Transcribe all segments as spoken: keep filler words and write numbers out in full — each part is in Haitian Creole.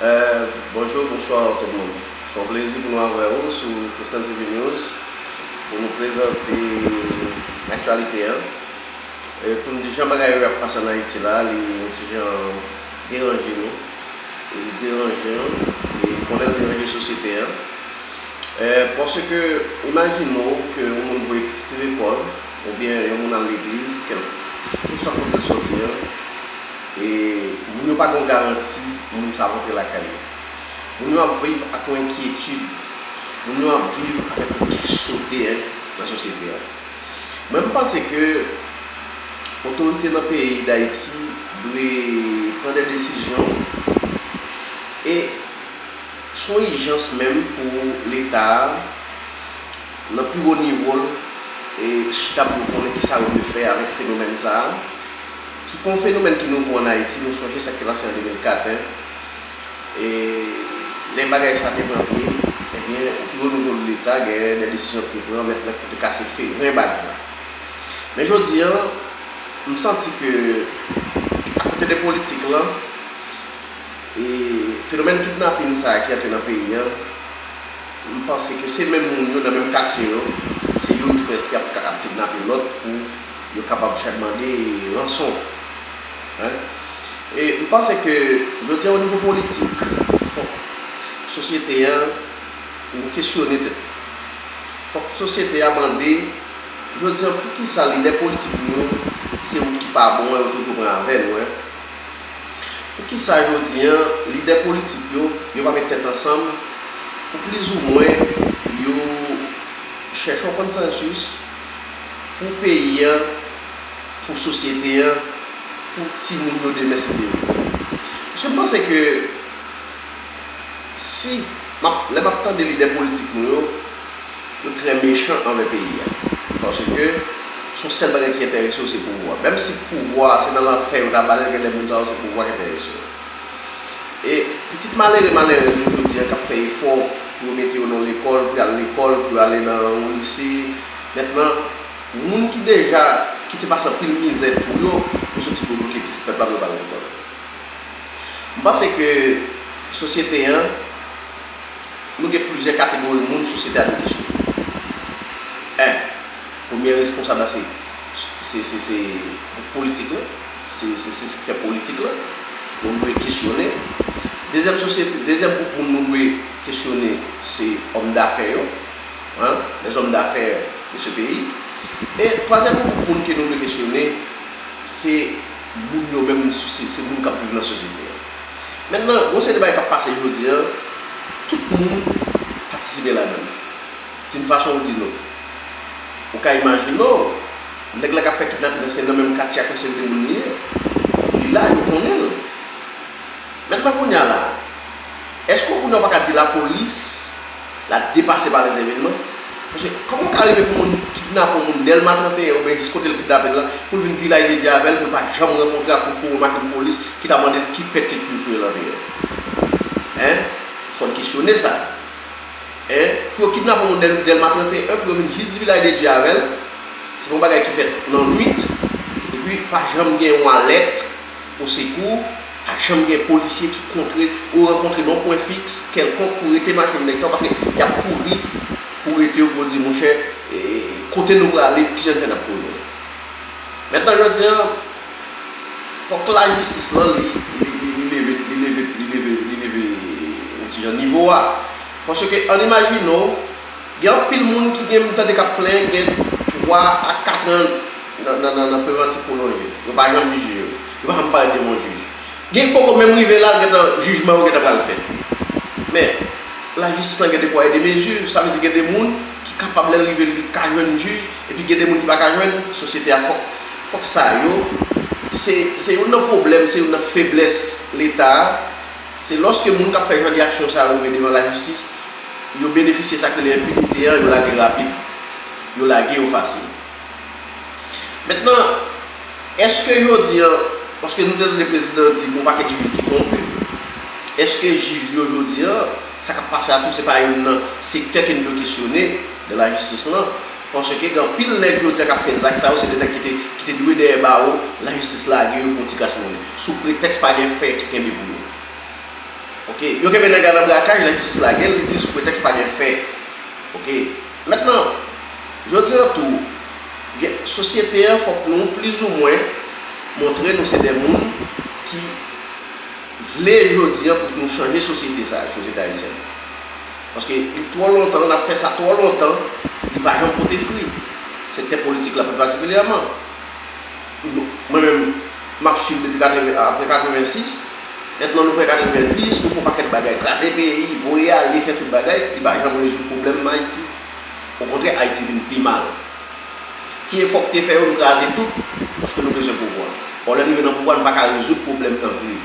Euh, bonjou, bonswa tout moun. Se yon plezi pou nou avè ou sou Christian T V News pou nou prezante aktyalite an. E pou n di jan bagay yo ap pase ann Ayiti la, li yon ti jan deranje nou. E li deranje nou, e konnen l deranje sosyete an. Euh, paske, imajine w ke yon moun voye pitit li lekòl, oubyen yon moun al legliz, kèl, kèlkeswa kote l sòti an, e moun yo pa gen yon garanti moun sa ap rantre lakay yo. Moun yo ap viv ak yon enkyetid. Moun yo ap viv avèk yon kè sote, en, nan sosyete a. Mwen, m panse ke otorite nan peyi Dayiti dwe pran de desizyon e se yon ijans menm pou Leta a, nan pi wo nivo l, e chita pou yo konnen kisa yo dwe fè avèk fenomèn sa a, ki pa yon fenomèn ki nouvo ann Ayiti. Nou sonje sa k te pase an de mil kat, en. E lè bagay sa te pran pye, ebyen, pi wo nivo Leta genyen de desizyon ki te pran, mèt nan kote kase feren bagay la. Men jodi a, m santi ke, akote de politik lan, e fenomèn kidnapin sa a ki antre nan peyi a, m panse ke se menm moun yo nan menm katye yo, se youn ki prèske ap, ap kidnape lòt pou yo kapab chak mande ranson. Hein? E m panse ke jodi a, o nivo politik, fòk sosyete a, nou kesyone tèt. Fòk sosyete a mande, jodi a, poukisa lidè politik nou yo, se wout ki pa bon an, yo toujou pran avè nou, en? Poukisa jodi a, lidè politik yo, yo pa met tèt ansanm pou plizoumwen yo chèche yon konsansis pou peyi a, pou sosyete a, pou timoun yo demen, si Dye vle? Paske m panse ke si m ap, lè m ap tande lidè politik nou yo, yo trè mechan anvè peyi a. Paske se yon sèl bagay ki enterese yo, se pouvwa. Menm si pouvwa a se nan lanfè yo ta ba l, gen de moun sa yo, se pouvwa ki enterese yo. E pitit malere, malerèz yo jodi a k ap fè efò pou yo mete yo nan lekòl, pou y al lekòl, pou yo ale nan yon lise. Mentnan, moun ki deja, ki te pase anpil mizè tou yo, yo soti pou yo bloke pitit pèp la pou yo pa al lekòl. M panse ke sosyete an, nou gen plizyè kategori moun sosyete a dwe kesyone. En, premye responsab la se, se, se, se gwoup politik la, se, se, se sektè politik la, nou dwe kesyone. Dezyèm sosyete, dezyèm gwoup moun nou dwe kesyone, se òm dafè yo, hein, les hommes d'affaires de ce pays. E twazyèm gwoup moun ke nou dwe kesyone, se moun yo menm, se, se moun k ap viv nan sosyete a. Mentnan, gon seri de bagay k ap pase jodi a, tout moun patisipe ladan l, d'une façon ou d'une autre. Ou ka imajine w, nèg la k ap fè kidnapin nan, se nan menm katye ak yon seri de moun li ye. Li la, yo konnen l. Mentnan, kounye a la, èske kounye a w pa ka di lapolis la depase pa lèzevènman? Paske kòman w ka rive pou moun kidnape yon moun Dèlma trannteyen oubyen jis kote l kidnape l la, pou l vin Vilaj de Dye avè l, pou l pa janm rankontre ak yon, yon machin polis ki ta mande l ki pèt li jwe l andedan? Hein? Fò n kesyone sa. Hein? Pou yo kidnape yon moun Dèl-, Dèlma trannteyen, pou yo vin jis Vilaj de Dye avè l, se yon bagay ki fèt nan nwit, epi pa janm gen yon alèt osekou, pa janm gen polisye ki kontre, ou rankontre nan yon pwen fiks kèlkonk pou rete machin nèg sa yo, paske y ap kouri pou rete yo, pou yo di, monchè, e, kote nou prale, kijan n fè n ap kouri konsa? Mentnan, jodi a, fòk lajistis lan, li, li, li, li leve, li leve, li leve, li leve yon ti jan nivo a. Paske, ann imajine w, gen anpil moun ki gen, m tande k ap plenyen, gen twa a kat an nan, nan, nan, nan prevantif pwolonje. Yo pa janm jije yo. Yo pa janm parèt devan yon jij. Gen poko menm rive la, gentan, jijman yo gentan pral fèt. Men, lajistis lan gen de pwa e de mezi, sa vle di gen de moun ki kapab lè l rive, li ka jwenn jij, epi gen de moun ki pa ka jwenn, sosyete a fòk, fòk sa yo, se, se youn nan pwoblèm, se youn nan feblès Leta a, se lòske moun k ap fè jan de aksyon sa yo rive devan lajistis, yo benefisye sa k rele enpinite an, yo lage rapid. Yo lage yo fasil. Mentnan, èske jodi a, paske nou te tande prezidan an di gen yon pakèt jij ki twonpe, èske jij yo jodi a, sa k ap pase a tou, se pa youn nan sektè ke n dwe kesyone nan lajistis lan? Paske gen anpil nèg jodi a k ap fè zak sa yo, se de nèg ki te, ki te dwe dèyè bawo, lajistis lage yo pou yon ti kras monnen, sou pretèks pa gen fè ki kenbe pou yo. Ok, yo kenbe nèg la nan brakaj, lajistis lage l, li di sou pretèks pa gen fè. Ok, mentnan, jodi a tou, gen, sosyete a fòk nou plizoumwen montre nou se de moun ki vle jodi a pou nou chanje sosyete sa, sosyete ayisyèn. Paske li twò lontan, n ap fè sa twò lontan, li pa janm pote fri. Sektè politik la pi patikilyèman. Mwen menm, m ap swiv depi katreven, apre katrevensis. Mentnan nou pran katrevendiz, nou fè yon pakèt bagay, kraze peyi, voye ale, fè tout bagay, li pa janm rezoud pwoblèm Ayiti. Okontrè, Ayiti vin pi mal. Ti efò k te fè yo, nou kraze tout, paske nou bezwen pouvwa. Bon, lè n rive nan pouvwa, nou pa ka rezoud pwoblèm nan vre.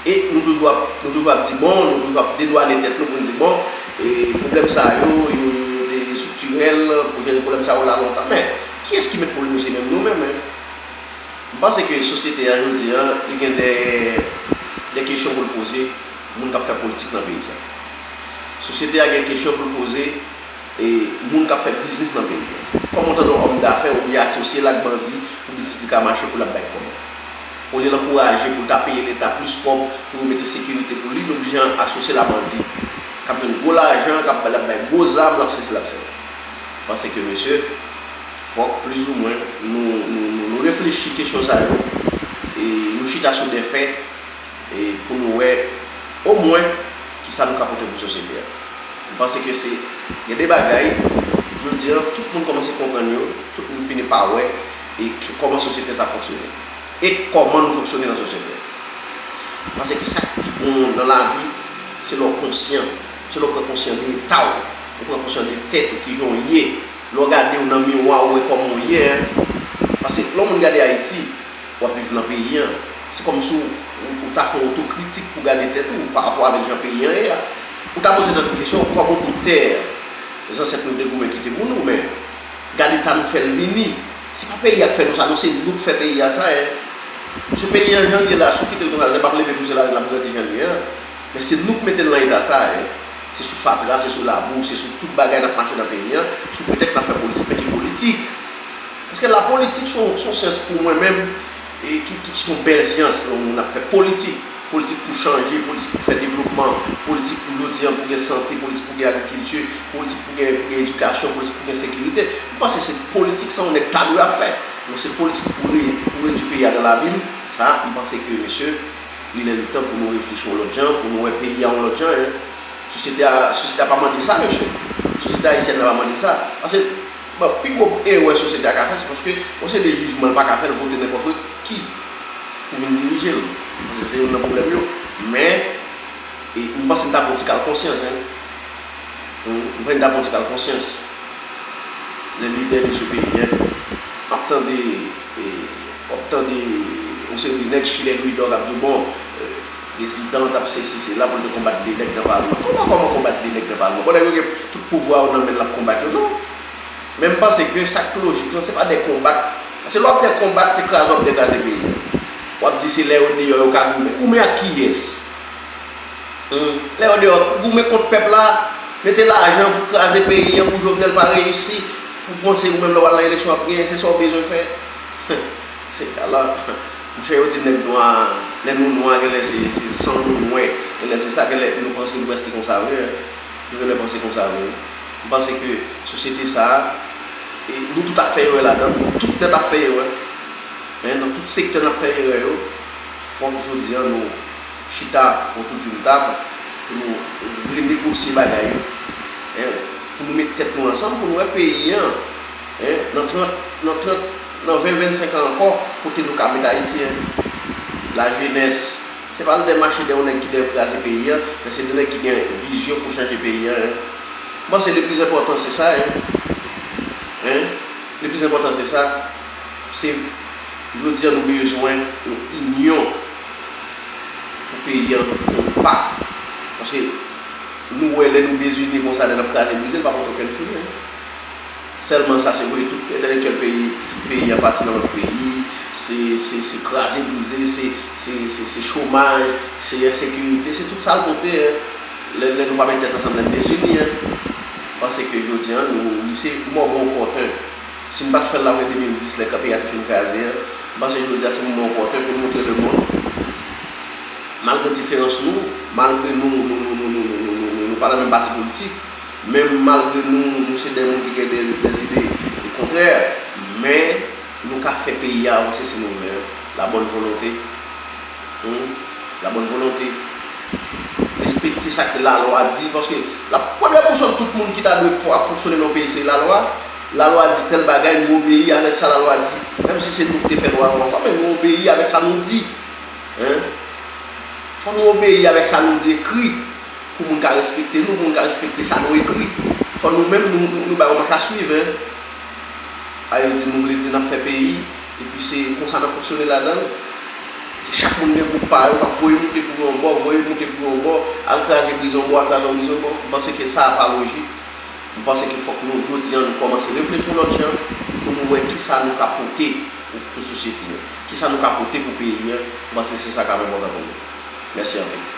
E nou toujou ap, nou toujou ap di bon, nou toujou ap dedwane tèt nou pou n di bon, e pwoblèm sa yo, yo, yo, yo estriktirèl, pou jere pwoblèm sa yo la lontan. Men, kiyès ki mèt pwoblèm yo? Se menm nou menm, en. M panse ke sosyete a jodi a, li gen de, de kesyon pou l poze moun k ap fè politik nan peyi sa. Sosyete a gen kesyon pou l poze e moun k ap fè biznis nan peyi a. Kòman w tande yon òm dafè oubyen asosye l ak bandi pou biznis li ka mache pou l ap bay kòb? Olye l ankouraje pou l ta peye Leta plis kòb pou yo mete sekirite pou li, li oblije asosye l a bandi k ap jwenn gwo lajan, k ap bay, l ap bay gwo zam, l ap sesi, l ap sela. Panse ke mesye, fòk plizoumwen nou, nou, nou, nou reflechi kesyon sa yo e nou chita sou de fè e pou nou wè omwen kisa nou ka pote pou sosyete a. M panse ke se gen de bagay, jodi a, tout moun kòmanse konprann yo, tout moun fini pa wè e k- kòman sosyete sa fonksyone e kòman nou fonksyone nan sosyete a. M panse ke sa k pi bon nan lavi, se lè w konsyan, se lè w pran konsyan de eta w, ou pran konsyan de tèt ou, kijan w ye, lè w gade w nan miwa, ou wè kòman w ye, en. Paske lè yon moun gade Ayiti, w ap viv nan peyi an, se kòmsi w, ou, ou ta fè yon otokritik pou gade tèt ou pa rapò avèk jan peyi an ye a. Ou ta poze tèt ou kesyon, kòman w bout tè zansèt nou te goumen kite pou nou, men gade eta nou fè l vini. Se pa peyi a k fè nou sa, non, se nou k fè peyi a sa, en. Mesye, peyi an jan l ye la, si w kite l konsa, zèb ap leve pou se lajan l ap grandi jan l ye a. Men se nou k mete l nan eta sa, en. Se sou fatra, se sou labou, se sou tout bagay n ap mache nan peyi an, sou pretèks n ap fè politik, men ki politik? Paske lapolitik se yon, se yon syans pou mwen menm, e ki, ki, ki se yon bèl syans, lè yon moun ap fè politik. Politik pou chanje, politik pou fè devlopman, politik pou jodi an pou gen sante, politik pou gen agrikilti, politik pou gen, pou gen edikasyon, politik pou gen sekirite. M panse se politik sa yon nèg ta dwe ap fè. Men se politik pou re-, pou redui peyi a nan labim, sa, m panse ke, mesye, li lè li tan pou nou reflechi yon lòt jan, pou nou wè peyi a yon lòt jan, en. Sosyete a, sosyete a pa mande sa, mesye. Sosyete ayisyèn nan pa mande sa. Paske, bon, pi gwo erè sosyete a ka fè, se paske yon seri de jijman l pa ka fè, l vote nenpòt ki pou vin dirije l. Paske se youn nan pwoblèm yo. Men, e, m panse n ta pran yon ti kal konsyans, en. M panse n ta pran yon ti kal konsyans. Lè lidè de sou peyi, en. M ap tande, e, w ap tande yon seri de nèg chilè lwidò k ap di w, bon, e, prezidan t ap sesi sela pou l te konbat de nèg nan palman. Kòman, kòman konbat de nèg nan palman? Bon, nèg yo gen tout pouvwa yo nan men l, l ap konbat yo, non. Men m panse ke sa k lojik lan, se pa de konbat. Paske lè w ap de konbat, se kraze w ap dekraze peyi a. W ap di se lè yo deyò yo ka goumen. Goumen ak kiyès? Hmm. Lè yo deyò, goumen kont pèp la, mete lajan pou kraze peyi an, pou Jovenel pa reyisi, pou panse ou menm lè w al nan eleksyon w ap genyen, se sa w bezwen fè. Se ala, monchè, yo di nèg nwa, lè nou nwa, genlè se, se san nou nwè, genlè se sa, genlè nou panse nou prèske konsa vre, wi. Nou genlè panse konsa vre, wi. M panse ke sosyete sa a, e nou tout ap fè erè ladan l, nou tout nèt ap fè erè. Men nan tout sektè n ap fè erè yo, fòk jodi a nou chita otou di yon tab pou nou renegosye bagay yo. Hein, pou nou met tèt nou ansanm, pou nou wè peyi an, hein, nan trant, nan trant, nan ven, vennsenk an ankò, kote nou ka met Ayiti, hein. Lajenès, se pa l de mache dèyè yon nèg ki dèyè kraze peyi an, men se de nèg ki gen vizyon pou chanje peyi an, hein. M panse le plis enpòtan se sa, hein. Hein? Le plis enpòtan se sa. Se, jodi a nou bezwen yon inyon pou peyi an fè yon pa. Paske nou wè lè nou dezini konsa, lè n ap kraze brize, l pa pote okenn fwi, hein. Sèlman sa, se vre, tout entèlektyèl peyi, pitit peyi an pati nan lòt peyi, se, se, se kraze brize, se, se, se, se chomaj, se ensekirite, se tout sa l pote, hein. Lè, lè nou pa met tèt ansanm, lè n dezini, hein. M panse ke jodi a, nou, li se moman opòten. Si n pa t fè l apre de mil dis, lè peyi a te fin kraze an, m panse jodi a se moman opòten pou n montre lemonn, malgre diferans nou, Malgre nou, nou, nou, nou, nou, nou, nou, nou, nou pa nan menm pati politik, men malgre nou, nou se de moun ki gen de, de ide kontrè, men nou ka fè peyi a avanse si nou vle, hein. La bonne volonté. Hmm? La bonne volonté. Respekte sa ke lalwa di, paske la premyè pou sòt tout moun ki ta dwe fò ap fonksyone nan peyi se lalwa. Lalwa di tèl bagay, nou obeyi avèk sa lalwa di. Menm si se nou ki te fè lwa yo ankò, men nou obeyi avèk sa nou di. Hein? Fò nou obeyi avèk sa nou di ekri, pou moun ka respekte nou, pou moun ka respekte sa nou ekri. Fò nou menm, nou, nou, nou bay yon mach a swiv, hein. Ayiti, nou vle di n ap fè peyi, epi se konsa n ap fonksyone ladan l. Chak moun gen gwoup pa yo, k ap voye moute pou yon bò, voye moute pou yon bò, al kraze briz yon bò, al kraze yon briz yon bò. M panse ke sa a pa lojik. M panse ke fòk nou, jodi a, nou kòmanse reflechi yon lòt jan pou nou wè kisa nou ka pote pou, pou sosyete a. Kisa nou ka pote pou peyi a. M panse se sa k ap enpòtan pou nou. Mèsi anpil.